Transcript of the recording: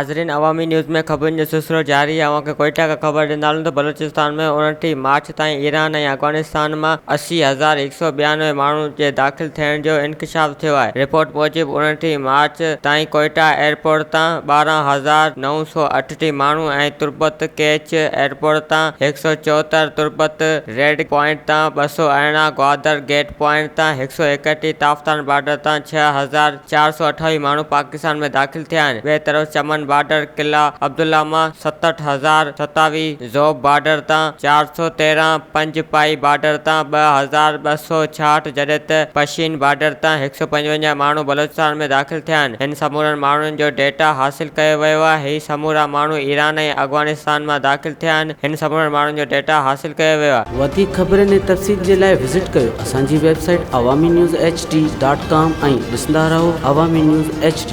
ناظرين عوامي نيوز ۾ خبرن جو سلسلو جاري آهي اوهان کي ڪوئيٽا کان خبر ڏيندا هلون ته بلوچستان ۾ 29 مارچ تائين ايران ۽ افغانستان مان 80,192 ماڻهن جي داخل ٿيڻ جو انڪشاف ٿيو آهي رپورٽ موجب 29 مارچ تائين ڪوئيٽا ايئرپورٽ تان 12,938 ماڻهو ۽ تربت ڪيچ ايئرپورٽ تان 174، تربت ريڊ پوائنٽ تان 218، گوادر گيٽ پوائنٽ تان 131، تافتان بارڊر تان 6428 ماڻهو پاڪستان ۾ داخل ٿيا آهن. ٻئي طرف چمن بارڊر قلعه عبدالله مان 67,027، زوب بارڊر تان 413، پنج پائي بارڊر تان 2266 جڏهن ته پشين بارڊر تان 155 ماڻهو بلوچستان ۾ داخل ٿيا آهن. هن سمورن ماڻهن جو ڊيٽا حاصل ڪيو ويو آهي. هي سمورا ماڻهو ايران ۽ افغانستان مان داخل ٿيا آهن. هن سمورن ماڻهن جو ڊيٽا حاصل ڪيو ويو آهي. وڌيڪ خبرن ۽ تفصيل جي لاء وزٽ ڪيو اسان جي website Awami news H D dot com ۽ ڏسندا رهو عوامي نيوز ايڇ ڊي.